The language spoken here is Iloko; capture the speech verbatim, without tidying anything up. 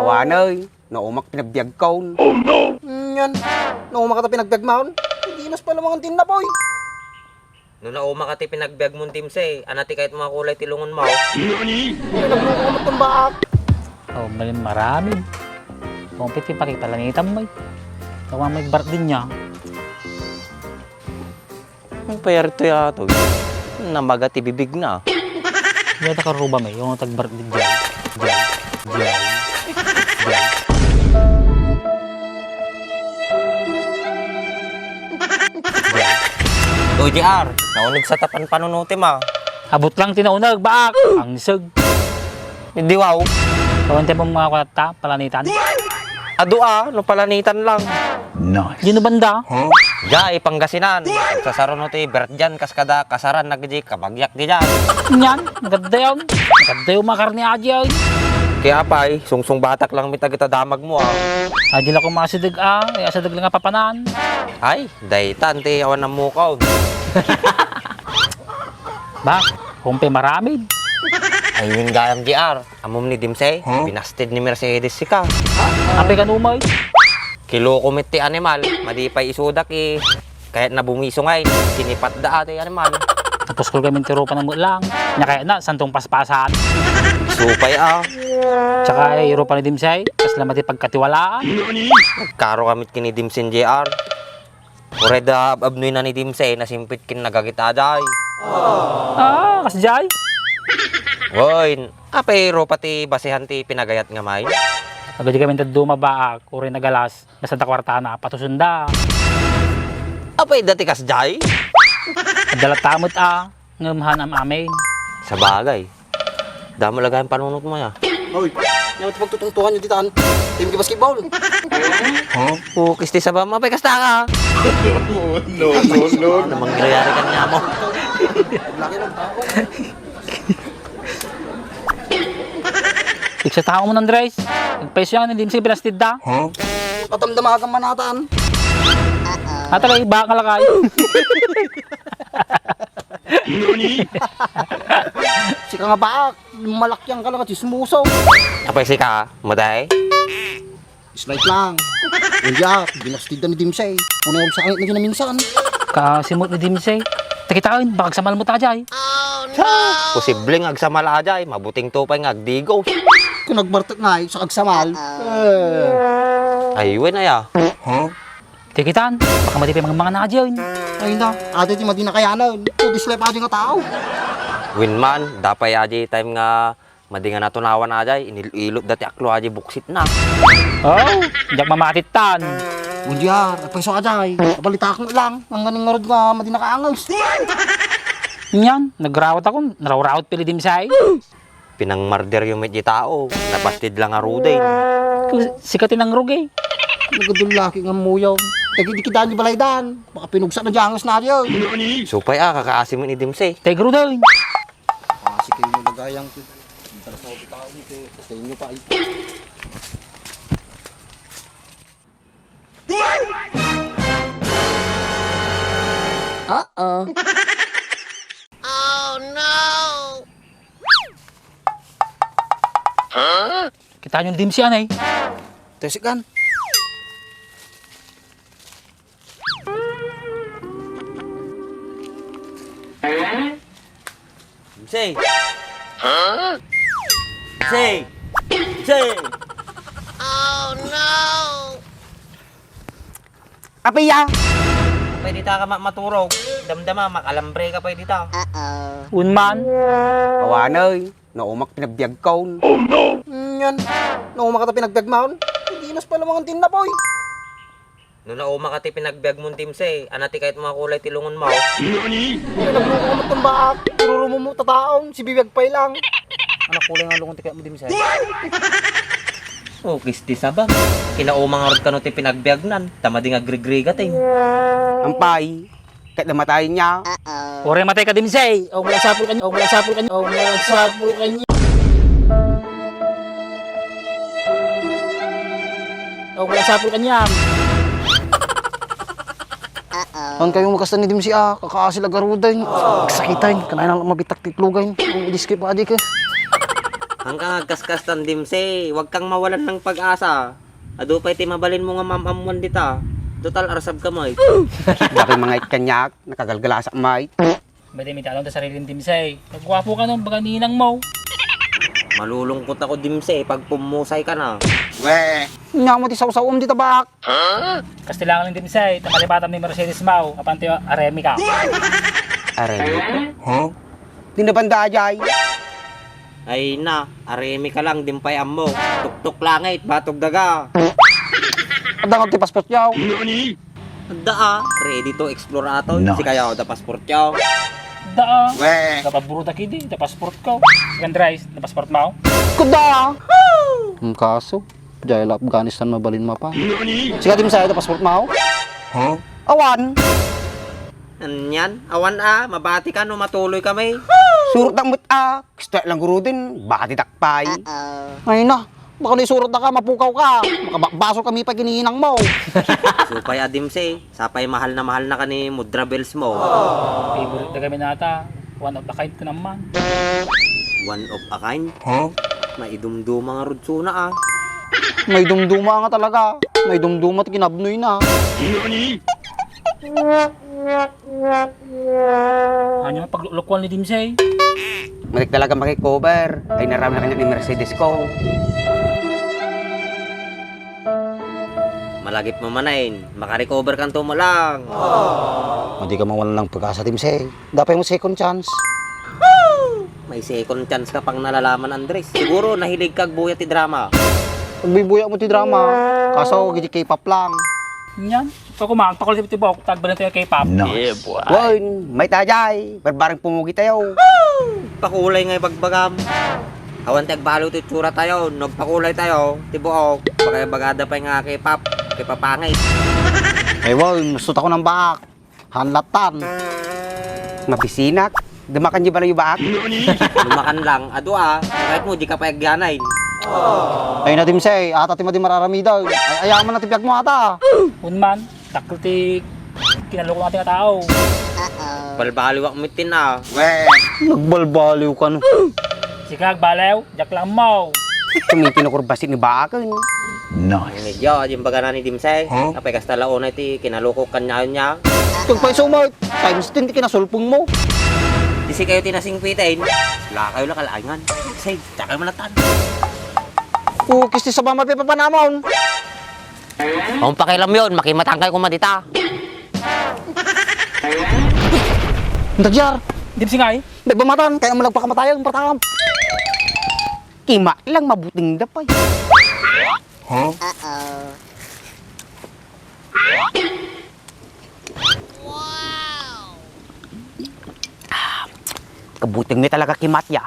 Wanay, naumak pinagbiagkaon. Oh, no! Yan, naumak ata pinagbiagmaon. Hindi mas palamangan din na, boy. No naumak ati pinagbiagmon, Dimsey, anati kayat mga kulay ti lungon mo? Nani? Ay, nagluko ka magtumbaak. Oh, malin marami. Kung piti pakipalanitan mo, eh. Kung may birthday niya. Ang payar to yato. Namaga ti bibig na. Yata karuba may, yung tagbart di jay. Jay. Jay. Jay. Uy, J R, nauneg sa tapan panunuti ma. Abot lang tinauneg, baak. Ang seg. Hindi, wow. Kawan tayo mga kwarta, palanitan. Adu a, no palanitan lang. Nice. Di no banda? Jay, Pangasinan. Sasaruno ti birthday kas kada kasaran na gidi kabagyak di dyan. Yan, nagadayon. Nagadayon mga karne aji ay. Kaya pay, sungsung batak lang mi tagita damag mo, ah. Ay, di la ko masideg, ah. Ay, asideg lang nga papanan. Ay, daytan ti awan ang mukaw. Ba, kumpe maramid. Ayun gayam, J R. Ammom ni Dimsey, binasted ni Mercedes sika. Apay kano may? Kiloko met ti animal, madi pay isudak, eh. Kayat na bumisungay, sinipat da ati animal. Tapos kul kami ti rupa na lang. Nya kayat na, santong paspasan. Supay, ah. Tsaka, eh, rupa ni Dimsey, kasla madi pagkatiwalaan. Nagkaro kami kini Dimsey, J R. Uray da ab-, abnoy na ni Dimsey, nasimpit kin nagagita jay. Ah, kas jay? Woy, apay rupa ti basehan ti pinagayat nga may? Agadi kami daduma baak, uray nagalas, nasa da kwartana, patusunda. Apay dati kas jay? Adalat tamot a, ngem han am-amin. Sabagay. Damo lagayan panunot mo ya. Hoy, nya ti pagtutungtungan nyo ditan. Team basketball. Huh? Pukis ti sabam, apay kasta ka? No, no, no. Namang ginayari ka niya mo. Laki ng tao. Iksa tao mo, Andres. Nagpaiso yan, hindi mo siya binastid da. Huh? Patamdamagan manatan. Ata lagi, baka lakay. Sika nga baak, malakyan ka lang at chismoso. Apay sika, maday? Slight lang. Hindi ah, binastid na ni Dimsey. Kung naman sa angit na ginaminsan. Kasimot ni Dimsey. Takitain, baka agsamal mo ta jay. Posible nga agsamal a jay, mabuting to pay nga agdigos. Kung nagbartek nga, sa agsamal. Eh. Ay, wen aya. Huh? Ti kitan, baka madi pay mangmangan na aji, oy. Ay na, adi ti madi nakayanan. Pudis lay pa adi nga tao. Wen man, dapay aji time nga madi nga natunawan aji, inil-ilot da ti aklo aji buksit na. Oh, diak mamatitan. Mundial, agpayso aji. Abalitak lang, ang ganing ngarud nga madi nakaangas. Nyan, nagrawat ako, narawrawat pili dimsay. Pinangmarder yo met di tao, napastid lang a ruday. Sika ti nangrugay. Nagadulaki nga muyaw. Dagiti kidan di balaydan. Baka pinugsa na di angas na diyo. Supay a, kakaasi met ni Dimsey. Tay gruday. Kasi kayo yung nagayang ko. Interesado tao nito. Sa inyo pa ito. Uh-oh. Oh, no! Huh? Kita yung dimsi, anay. Tesikan. Say. Huh? Say. Say. Oh, no! Apay ya? Pwede ta ka ma-, maturog. Damdama, makalambre ka pwede ta. Uh-oh. Unman. Awanay, naumak pinagbiag kaon. Oh, no! Yan. Naumak ata pinagbiag maon. Hindi mas pala mga tinnapoy. No naumak ati pinagbiag mon, Dimsey, ana ti kayat mga kulay ti lungon mo? Nani? Ay, nagluko ka magtumbaak. Irurumo mo, tataon. Si bibiyag pay lang. Anak kulay nga lungon ti kayat mo, Dimsey. Oh, kisti sabam. Kinauma nga rod kano ti pinagbiagnan. Tama di nga grigrigatin. Ampay. Ket namatayen niya. Uray matay ka, Dimsey. O, wala sapul kanya. O, wala sapul kanya. O, wala sapul kanya. O, wala sapul kanya. Ang kayo makasta ni Dimsey, ah, kakaasi la garuday. Sakitan, kanayan lang mabitak ti itlugay. Ang i-describe pa di ka. Angka nga agkaskastan, Dimsey, huwag kang mawalan ng pag-asa. Adu pay ti mabalinmo nga maam-ammoan dita. Total, arsabka met. Dapay mangayat kaniak, nakagalgalasak met. Ba't imi ti alon ta sarilim, Dimsey? Nagguapo ka no, baga ninang mo. Malulungkot ako, Dimsey, pag pumusay ka na. Nya mo ti sawsawem dita, bak. Kastilangan lang, Dimsey, ta malipatam ni Mercedes mo, apan ti aremi ka. Aremi? Huh? Di na banda ajay. Ay na, aremi ka lang, dimpay ammo. Tuktok langit, batog daga. Adda nga ti passport yaw. Adda a, ready to explore ato. Nice. Sikayaw da passport yaw. Da a. Weh. Kapaburo da kidi, da passport ko. Second rice, da passport mo. Kuda. Ang kaso, jay la Afghanistan mabalin mapa. Sika di masaya da passport mo? Huh? Awan. Anyan, awan a, mabati ka no matuloy kami. Surot na met a. Gusto lang gurudin, baka ti takpay. Uh-oh. Ay na, baka no isurot na ka, mapukaw ka. Makabakbaso kami pa gininang mo. Supay a Dimsey, sapay mahal na mahal na ka ni Mudra Bells mo. Favorite na kami nata. One of a kind ka naman. One of a kind? Huh? Maidumduma nga rudsuna a. Maidumduma nga talaga. Maidumduma ti kinabnoy na. Anya nga pagluklukuan ni Dimsey? Malik talaga makikover. Ay, naram na kanya ni Mercedes ko. Malagip mo manen, makarecover kanto mo lang. Madi ka mawalan ng pag-asa, Dimsey. Dapay mo second chance. May second chance ka pang nalalaman, Andres. Siguro nahilig ka agbuya ti drama. Pagbibuya mo ti drama, kaso gidi K-pop lang. Yan. Ito ko, magpakul ti buhok, tagbalan tayo K-pop. Nice. Yeah, boy. Wen, may tajay, barbareng pumugi tayo. Pakulay nga ibagbagam. Awan ti agbaliw ti itsura tayo, nagpakulay tayo, ti buhok, bagay-bagada pay nga K-pop, K-pop pangit. Ay, wow, gusto tako ng baak. Hanlatan. Mabisinak. Dumakan di balayo baak? Dumakan lang. Adu a. Kahit mo, di ka pa agyanay. Ay na, Dimsey. Ata ti madi mararamidaw. Ay, ayaman na ti biag mo ata. Unman, dakkel ti kinaloko nga ti nga tao. Balbaliwak mitin a. Nagbalbaliw ka, no? Sika, agbaliw. Diak lang mo. Tumintin ako rin basit ni baak, no? Nice. Medyo, yung baga na ni Dimsey. Huh? Apay kasta launay ti kinaloko kanyaon niya. Kung pa isumot, times ten ti kinasulpong mo. Di si kayo tinasingpitin. Wala kayo lang kalaingan. Say, tsaka malatan. Kukis ti sabama pipapanamon. Kung pakialam yun, makimatang kayo kumadita. Ang tagyar. Dimsey nga eh. Nagbamatan, kaya mo nagpakamatayan, partakam. Kima lang mabuting dapay. Huh? Uh-oh. Kabuting mi talaga kimat ya.